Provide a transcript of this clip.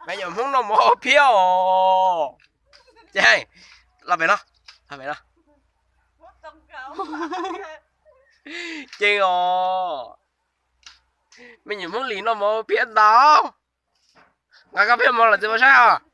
Me nyuam Hmoob noj mov hauv phiab os. Ces los pem no, los pem no. Ces os, me nyuam Hmoob Lis noj mov hauv phiab ntau. Nqa koj phiab mov los txiv mus saib os.